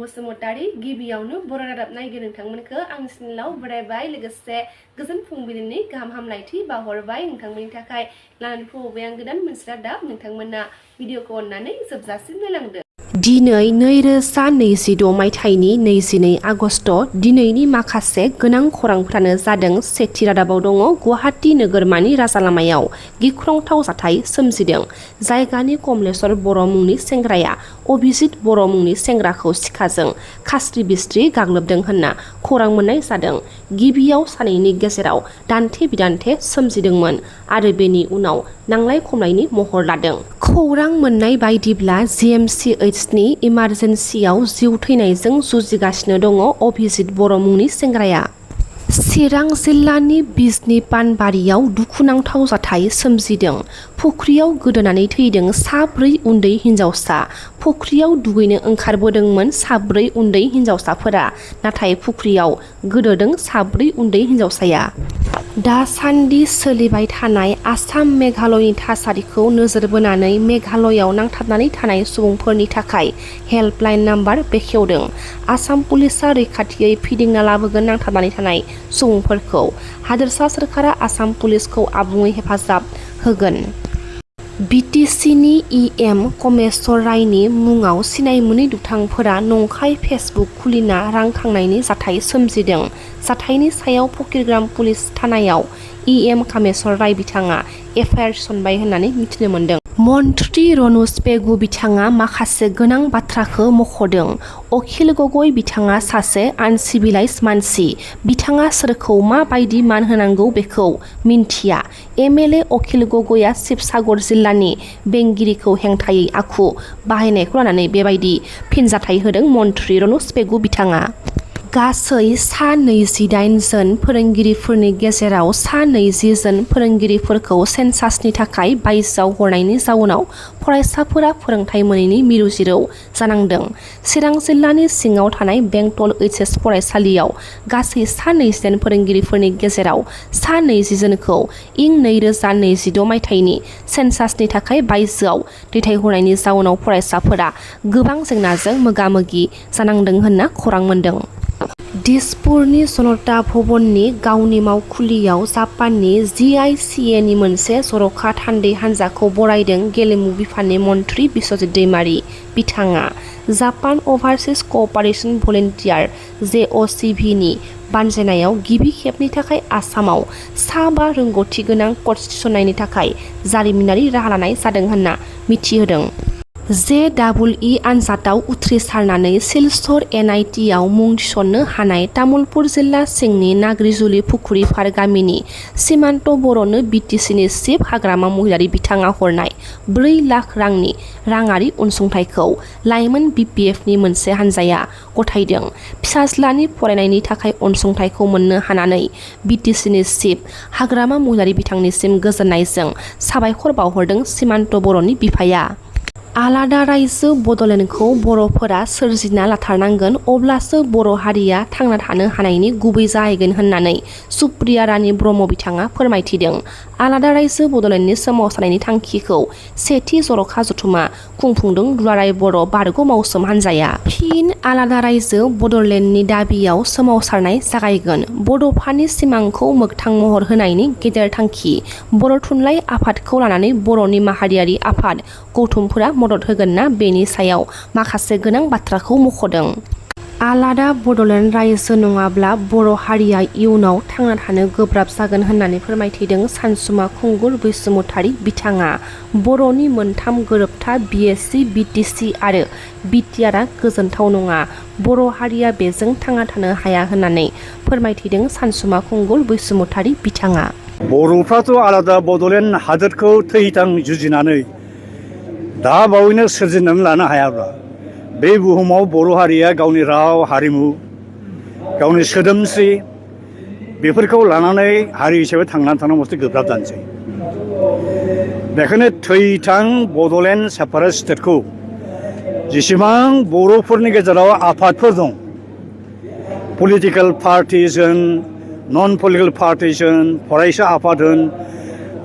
बसुमतारी गिबियावनो बर' रादाब नायगिर नोंथांमोनखौ आंनि चेनेलाव बरायबाय लोगोसे गोजोन फुंबिलिनि गाहाम हामलायथि बावहरबाय नोंथांमोननि थाखाय लानानै फैबाय आं गोदान मोनसे रादाब नोंथांमोना भिडिअखौ अननानै जोबजासिम नायलांदो। दिनै 2026 मायथाइनि 22 आगस्ट दिनैनि माखासे गोनां खौरांफ्रानो जादों। सेथि रादाबाव दङ गुवाहाटी नोगोरमानि राजा लामायाव गिख्रंथाव जाथाय सोमजिदों। जायगानि कमलेश्वर बर' मुंनि सेंग्राया अभिजित बर' मुंनि सेंग्राखौ सिखाजों खास्रि बिस्रि गाग्लोबदों होनना खौरां मोननाय जादों। गिबियाव सानैनि गेजेराव दान्थे बिदान्थे सोमजिदोंमोन आरो बेनि उनाव नांलाय खमलायनि महर लादों। खौरां मोननाय बायदिब्ला GMCHनि इमारजेन्सियाव जिउ थैनायजों जुजिगासिनो दङ अभिजित बर' मुंनि सेंग्राया। चिरां जिल्लानि बिजनी पानबारियाव दुखुनांथाव जाथाय सोमजिदों। फुख्रियाव गोदोनानै थैदों साब्रै उन्दै हिन्जावसा। फुख्रियाव दुगैनो ओंखारबोदोंमोन साब्रै उन्दै हिन्जावसाफोरा, नाथाय फुख्रियाव गोदोदों साब्रै उन्दै हिन्जावसाया। दासान्दि सोलिबाय थानाय आसाम मेघालयनि थासारिखौ नोजोर बोनानै मेघालयाव नांथाबनानै थानाय सुबुंफोरनि थाखाय हेल्पलाइन नाम्बार बेखेवदों। आसाम पुलिसा रैखाथियै फिदिंना लाबोगोन नांथाबनानै थानाय सुबुंफोरखौ। हादोरसा सोरखारा आसाम पुलिसखौ आबुङै हेफाजाब होगोन। BTCनि EM कमेश्वर रायनि मुङाव सिनायमोनै दुथांफोरा नंखाय फेसबुक खुलिना रां खांनायनि जाथाय सोमजिदों। जाथायनि सायाव फकिरग्राम पुलिस थानायाव EM कमेश्वर राय बिथाङा FIR थिसनबाय होननानै मिथिनो मोन्दों। मन्त्रि रनज पेगु बिथाङा माखासे गोनां बाथ्राखौ मख'दों। अखिल गगৈ बिथाङा सासे आनसिभिलाइज मानसि। बिथाङा सोरखौ मा बायदि मान होनांगौ बेखौ मिन्थिया। MLA अखिल गगैआ शिबसागर जिल्लानि बेंगिरिखौ हेंथायै आखु बाहायनायखौ लानानै बेबायदि फिनजाथाय होदों मन्त्रि रनज पेगु बिथाङा। गासै 28 जन फोरोंगिरिफोरनि गेजेराव 20 जन फोरोंगिरिफोरखौ सेन्सासनि थाखाय बायजोआव हरनायनि जाउनाव फरायसाफोरा फोरोंथाय मोनैनि मिरु जिरौ जानांदों। चिरां जिल्लानि सिङाव थानाय बेंटल HS फरायसालियाव गासै 20 जन फोरोंगिरिफोरनि गेजेराव 20 जनखौ इं 2026 मायथाइनि सेन्सासनि थाखाय बायजोआव दैथायहरनायनि जाउनाव फरायसाफोरा गोबां जेंनाजों मोगा-मोगि जानांदों होनना खौरां मोन्दों। दिसपुरनि जनता भवननि गावनि मावखुलियाव जापाननि GICAनि मोनसे जर'खा थान्दै हान्जाखौ बरायदों गेलेमु बिफाननि मन्त्रि बिस्वजित दैमारी बिथाङा। जापान अभारसिज कअपारेशन भलन्टियार JOCVनि बानजायनायाव गिबि खेबनि थाखाय आसामाव 5 रोंग'थि गोनां कच थिसननायनि थाखाय जारिमिनारि राहा लानाय जादों होनना मिथिहोदों। JEE आनजादाव उथ्रिसारनानै सिलचर NITआव मुं थिसननो हानाय तामुलपुर जिल्ला सिंनि नाग्रिजुलि पुखुरिपार गामिनि सीमान्त बर'नो BTCनि चिफ हाग्रामा महिलारि बिथाङा हरनाय 4 लाख रांनि राङारि अनसुंथाइखौ लाइमोन BPFनि मोनसे हान्जाया गथायदों। फिसाज्लानि फरायनायनि थाखाय अनसुंथाइखौ मोननो हानानै BTCनि चिफ हाग्रामा महिलारि बिथांनिसिम गोजोननायजों साबायखर बावहरदों सीमान्त बर'नि बिफाया। आलादा रायजो बड'लेण्डखौ बर'फोरा सोरजिना लाथारनांगोन, अब्लासो बर' हारिया थांना थानो हानायनि गुबै जाहैगोन होननानै सुप्रिया रानी ब्रह्म बिथाङा फोरमायथिदों। आलादा रायजो बड'लेण्डनि सोमावसारनायनि थांखिखौ सेथि जर'खा जथुमा खुंफुंदों दुलाराय बर' बारग' मावसोम हान्जाया। फिन आलादा रायजो बड'लेण्डनि दाबियाव सोमावसारनाय जागायगोन। बड'फानि सिमांखौ मोगथां महर होनायनि गेदेर थांखि। बर' थुनलाइ आफादखौ लानानै बर'नि माहारियारि आफाद गौथुमफोरा मदद होगोन ना, बेनि सायाव माखासे गोनां बाथ्राखौ मख'दों। आलादा बड'लेण्ड रायजो नङाब्ला बर' हारिया इयुनाव थांना थानो गोब्राब जागोन होननानै फोरमायथिदों सानसुमा खुंगुर बैसुमुतारि बिथाङा। बर'नि मोनथाम गोरोबथा BSC, BTC आरो BTRआ गोजोनथाव नङा। बर' हारिया बेजों थांना थानो हाया होननानै फोरमायथिदों सानसुमा खुंगुर बैसुमुतारि बिथाङा। बर'फ्राथ' आलादा बड'लेण्ड हादोरखौ थैथां जुजिनानै दा बावैनो सोरजिनानै लानो हायाब्ला बे बुहुमाव बर' हारिया गावनि राव हारिमु, गावनि सोदोमस्रि बेफोरखौ लानानै हारि हिसाबै थांनानै थानो मोनसे गोब्राब जानोसै। बेखायनो थैथां बड'लेण्ड सेपारेट स्टेटखौ जेसेबां बर'फोरनि गेजेराव आफादफोर दं, पलिटिकेल पार्टिज होन, नन पलिटिकेल पार्टिज होन, फरायसा आफाद होन,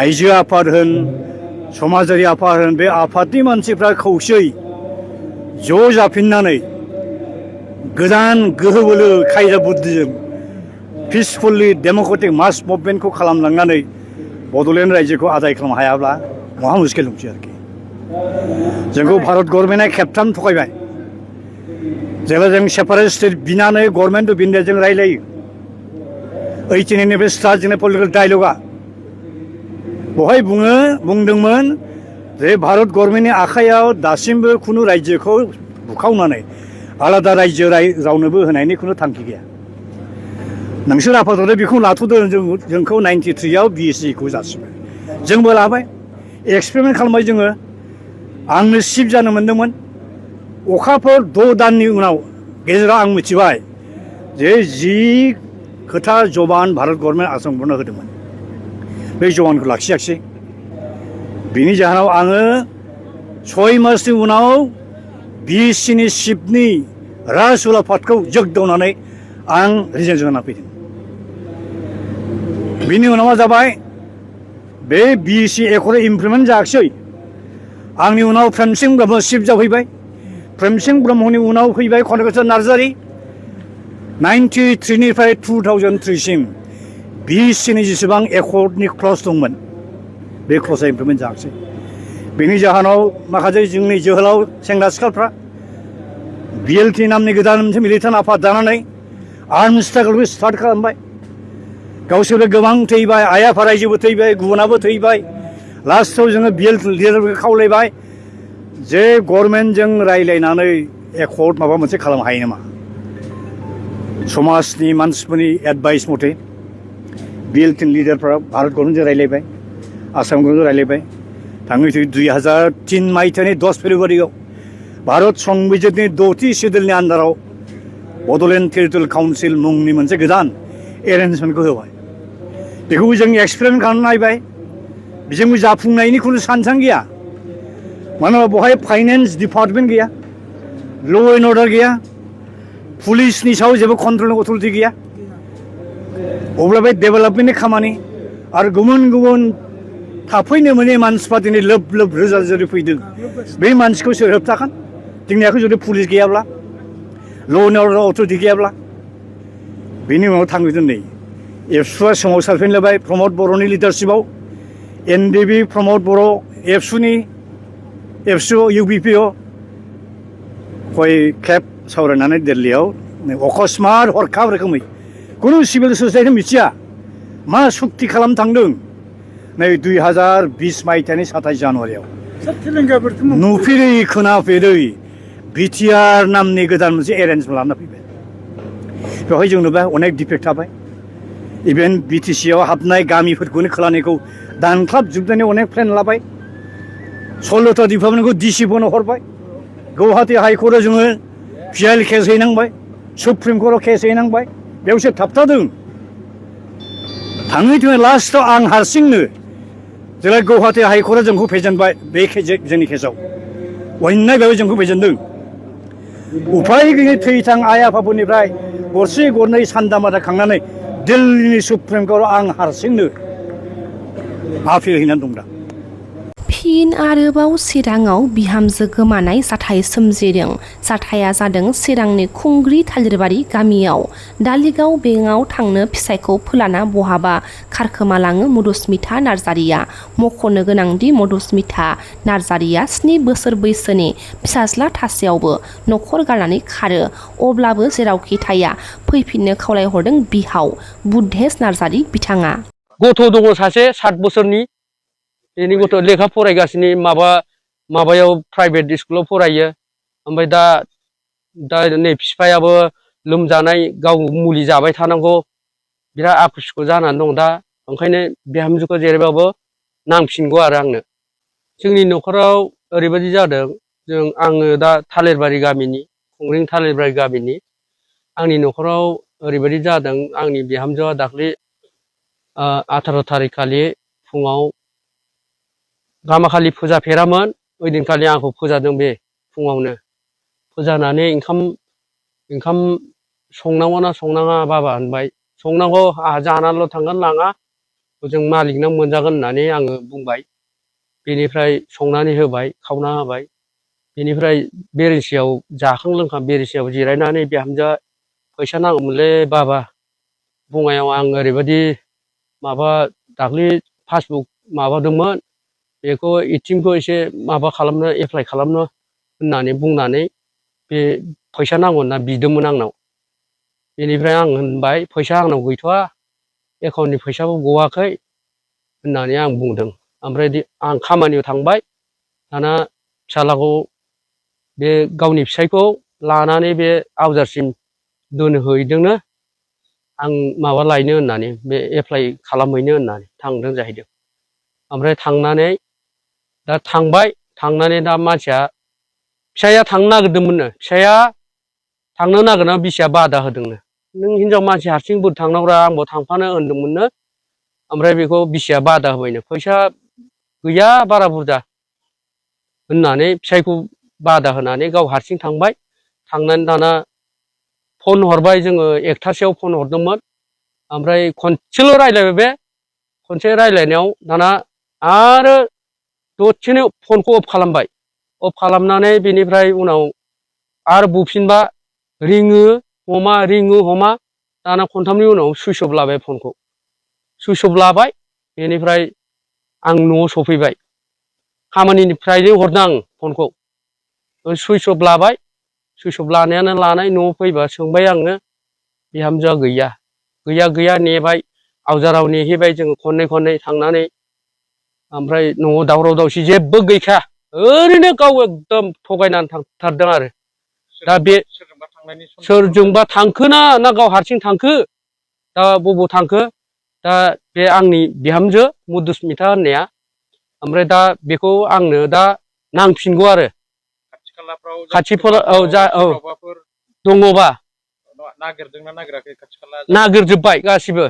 आइजो आफाद होन, समाजारि आफाद होन, बे आफादनि मानसिफ्रा खौसेयै ज' जाफिननानै गोदान गोहो बोलो खायदा बुद्धिजों पिसफुलि डेम'क्रेटिक मास मुभमेन्टखौ खालामलांनानै बड'लेण्ड रायजोखौ आदाय खालामनो हायाब्ला महा मुस्किल दंसै आरोखि जोंखौ भारत गभर्नमेन्टआ खेबथाम थगायबाय जेब्ला जों सेपारेट स्टेट बिनानै गभर्नमेन्ट अफ इन्डियाजों रायलायो 18 स्टार्ट जोंनि पलिटिकेल डायलगा बहाय बुंदोंमोन जे भारत गभर्नमेन्टनि आखायाव दासिमबो खुनु रायजोखौ बुखावनानै आलादा रायजो रावनोबो होनायनि खुनु थांखि गैया नोंसोर आफादआव बेखौ लाथ'दों जोंखौ 93 आव BSc खौ जासिबाय जोंबो लाबाय एक्सपेरिमेन्ट खालामबाय जोङो आंनो चिफ जानो मोन्दोंमोन अखाफोर 6 दाननि उनाव गेजेराव आं मिथिबाय जे जि खोथा जबान भारत गभर्नमेन्ट आसाम गभर्नमेन्टनो होदोंमोन बे जबानखौ लाखियाखिसै बिनि जाहोनाव आङो 6 मासनि उनाव BScनि चिफनि राजउलाफादखौ जोगदावनानै आं रिजाइन जाना फैदों बिनि उनाव मा जाबाय बे BSc एकर्डआ इमप्लिमेन्ट जायाखिसै आंनि उनाव प्रेमसिं ब्रह्म चिफ जाफैबाय प्रेमसिं ब्रह्मनि उनाव फैबाय कनकेश्वर नार्जारी 93 निफ्राय 2003 सिम BScनि जेसेबां एकर्डनि क्लज दंमोन बे क्लजआ इमप्लिमेन्ट जायाखिसै बेनि जाहोनाव माखासे जोंनि जोहोलाव सेंग्रा सिख्लाफ्रा BLT नामनि गोदान मोनसे मिलिटान्ट आफाद दानानै आर्म स्ट्रागलखौ स्टार्ट खालामबाय गावसोरबो गोबां थैबाय आइ आफा रायजोबो थैबाय गुबुनाबो थैबाय लास्टआव जोङो BLT लिडारफोरखौ खावलायबाय जे गभर्नमेन्टजों रायलायनानै एकर्ड माबा मोनसे खालामनो हायो नामा समाजनि मानसिफोरनि एडभाइस मथे BLT लिडारफ्रा भारत गभर्नमेन्टजों रायलायबाय आसाम गभर्नमेन्टजों रायलायबाय थाङै थुङै 2003 मायथाइनि 10 फेब्रुवारियाव भारत संबिजितनि 6थि सिडिउलनि आन्दाराव बड'लेण्ड टेरिटरियेल काउन्सिल मुंनि मोनसे गोदान एरेन्जमेन्टखौ होबाय बेखौबो जों एक्सपेरिमेन्ट खालामना नायबाय बेजोंबो जाफुंनायनि खुनु सानसां गैया मानो होनबा बहाय फाइनेन्स डिपार्टमेन्ट गैया ल' एन्ड अर्डार गैया पुलिसनि सायाव जेबो कन्ट्रलनि अथरिटि गैया अब्ला बे डेभेलपमेन्टनि खामानि आरो गुबुन गुबुन थाफैनो मोनै मानसिफ्रा दिनै लोब लोब रोजा रोजा फैदों बे मानसिखौ सोर होबथागोन जोंनि आखायाव जुदि पुलिस गैयाब्ला ल' एन्ड अर्डार अथरिटि गैयाब्ला बेनि उनाव थांदों नै एबसुआ सोमावसारफिनलायबाय प्रमद बर'नि लिडारशिपआव NDB प्रमद बर' एबसु UBPO कय खेब सावरायनानै दिल्लीयाव अकस्मात हरखाब रोखोमै खुनु सिभिल ससाइटि मिथिया मा सुक्ति खालामनो थांदों नै 2020 मायथाइनि 27 जानुवारियाव नुफेरै खोनाफेरै BTR नामनि गोदान मोनसे एरेन्जमेन्ट लाना फैबाय बेवहाय जों नुबाय अनेक डिफेक्ट थाबाय इभेन BTC आव हाबनाय गामिफोरखौनो खोलानिखौ दानख्लाबजोबनानै अनेक प्लेन लाबाय 16था डिपार्टमेन्टखौ DCफोरनो हरबाय गुवाहाटी हाइकर्टआव जोङो PIL केस हैनांबाय सुप्रिम कर्टआव केस हैनांबाय बेयावसो थाबथादों थाङै थुङै लास्टआव आं हारसिंनो जेब्ला गुवाहाटी हाइकर्टआ जोंखौ फेजेनबाय बे जोंनि केसआव अन्याय बेयाव जोंखौ फेजेनदों उफाय गैयै थैथां आइ आफाफोरनिफ्राय गरसे गरनै सान्दा मादा खांनानै दिल्लीनि सुप्रिम कर्टआव आं हारसिंनो आपिल हैनानै दं दा फिन आरोबाव चिराङाव बिहामजो गोमानाय जाथाय सोमजिदों जाथाया जादों चिरांनि खुंग्रि थालिरबारि गामियाव दालिगाव बेंकआव थांनो फिसायखौ फोलाना बहाबा खारखोमालाङो मधुस्मिता नार्जारिया मख'नो गोनांदि मधुस्मिता नार्जारिया 7 बोसोर बैसोनि फिसाज्ला थासेयावबो न'खर गारनानै खारो अब्लाबो जेरावखि थाया फैफिननो खावलायहरदों बिहाव बुद्धेश नार्जारि बिथाङा गथ' दङ सासे 7 बोसोरनि बेनि गथ' लेखा फरायगासिनो माबायाव प्राइभेट स्कुलाव फरायो ओमफ्राय दा नै फिफायाबो लोमजानाय गाव मुलि जाबाय थानांगौ बिराद आखुसुखु जानानै दं दा ओंखायनो बिहामजोखौ जेरैबाबो नांफिनगौ आरो आंनो जोंनि न'खराव ओरैबायदि जादों आङो दा थालिरबारि गामिनि खुंग्रिं थालिरबारि गामिनि आंनि न'खराव ओरैबायदि जादों आंनि बिहामजोआ दाख्लै 18 थारिख खालि फुङाव गामाखालि फुजा फेरामोन ओइदिनखालि आंखौ फोजादों बे फुङावनो फोजानानै ओंखाम संनांगौ ना संनाङा बाबा होनबाय संनांगौ आंहा जानानैल' थांगोन लाङा जों मालिकनाव मोनजागोन होननानै आङो बुंबाय बेनिफ्राय संनानै होबाय खावना होबाय बेनिफ्राय बेरेन्सियाव जाखां लोंखां बेरेन्सियाव जिरायनानै बिहामजोआ फैसा नांगौमोनलै बाबा बङाइयाव आं ओरैबायदि माबा दाख्लै पासबुक माबादोंमोन बेखौ एटिएमखौ एसे माबा खालामनो एप्लाइ खालामनो होननानै बुंनानै बे फैसा नांगौ होनना बिदोंमोन आंनाव। बेनिफ्राय आं होनबाय फैसा आंनाव गैथ'वा एकाउन्टनि फैसाबो गवाखै होननानै आं बुंदों। ओमफ्राय आं खामानियाव थांबाय दाना फिसालाखौ बे गावनि फिसायखौ लानानै बे आवजारसिम दोनहैदोंनो आं माबा लायनो होननानै बे एप्लाइ खालामहैनो होननानै थांदों जाहैदों। ओमफ्राय थांनानै दा थांबाय थांनानै दा मानसिया फिसाया थांनो नागिरदोंमोननो फिसाया थांनो नागिरनायाव बिसिया बादा होदोंनो नों हिनजाव मानसि हारसिं बोरै थांनांगौरा आंबो थांफानो होनदोंमोननो। ओमफ्राय बेखौ बिसिया बादा होबायनो फैसा गैया बारा बुरजा होननानै फिसायखौ बादा होनानै गाव हारसिं थांबाय। थांनानै दाना फन हरबाय जोङो 1थासोआव फन हरदोंमोन। ओमफ्राय खनसेल' रायज्लायबाय बे खनसे रायज्लायनायाव दाना आरो दसेनो फनखौ अफ खालामबाय। अफ खालामनानै बेनिफ्राय उनाव आरो बुफिनबा रिङो हमा रिङो हमा दाना खनथामनि उनाव सुइस अफ लाबाय फनखौ सुइस अफ लाबाय। बेनिफ्राय आं न'आव सफैबाय खामानिनिफ्रायनो हरदों आं फनखौ सुइस अफ लाबाय। सुइस अफ लानायानो लानाय न'आव फैबा सोंबाय आङो बिहामजोआ गैया गैया गैया नेबाय आवजाराव नेहैबाय जोङो खननै खननै थांनानै। ओमफ्राय न'आव दावराव दावसि जेबो गैखा ओरैनो गाव एकदम थगायनानै थांथारदों आरो। दा बे सोरजोंबा थांखोना ना गाव हारसिं थांखो दा बबाव थांखो दा बे आंनि बिहामजो मधुस्मिता होननाया। ओमफ्राय दा बेखौ आंनो दा नांफिनगौ आरो खाथिफोराव औ दङबा नागिरदोंना नागिराखै खाथि खाला नागिरजोब्बाय गासिबो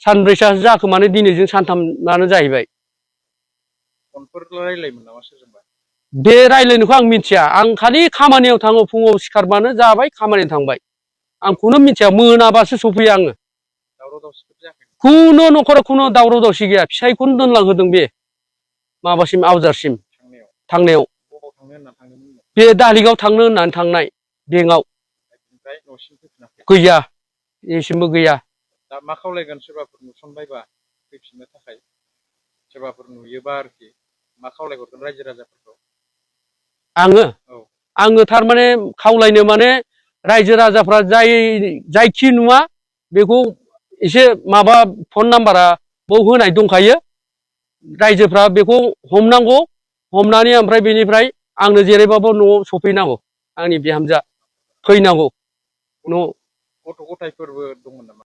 सानब्रैसोआसो जाखोमानो दिनैजों सानथामानो जाहैबाय। फनफोर रायलायोमोन नामा सोरजोंबा? बे रायज्लायनायखौ आं मिथिया आं खालि खामानियाव थाङो फुङाव सिखारबानो जाबाय खामानियाव थांबाय आं खुनु मिथिया मोनाबासो सफैयो आङो। दावराव दावसिफोर जायाखै? खुनु न'खराव खुनु दावराव दावसि गैया फिसायखौनो दोनलांहोदों बे माबासिम आवजारसिम थांनायाव बबाव थांनो होनना थांदोंमोन? बे दालिगाव थांनो होननानै थांनाय बेंकआव ओमफ्राय न'सिम फैफिनाखै? गैया एसिमबो गैया। दा मा खावलायगोन सोरबाफोर नुसनबायबा फैफिननो थाखाय सोरबाफोर नुयोबा आरोखि मा खावलायहरगोन रायजो राजाफोरखौ? आङो औ आङो थारमाने खावलायनो माने रायजो राजाफ्रा जायखि नुवा बेखौ एसे माबा फन नाम्बारा बाव होनाय दंखायो रायजोफ्रा बेखौ हमनांगौ हमनानै ओमफ्राय बेनिफ्राय आंनो जेरैबाबो न'आव सफैनांगौ आंनि बिहामजोआ फैनांगौ न'। गथ' गथायफोरबो दंमोन नामा?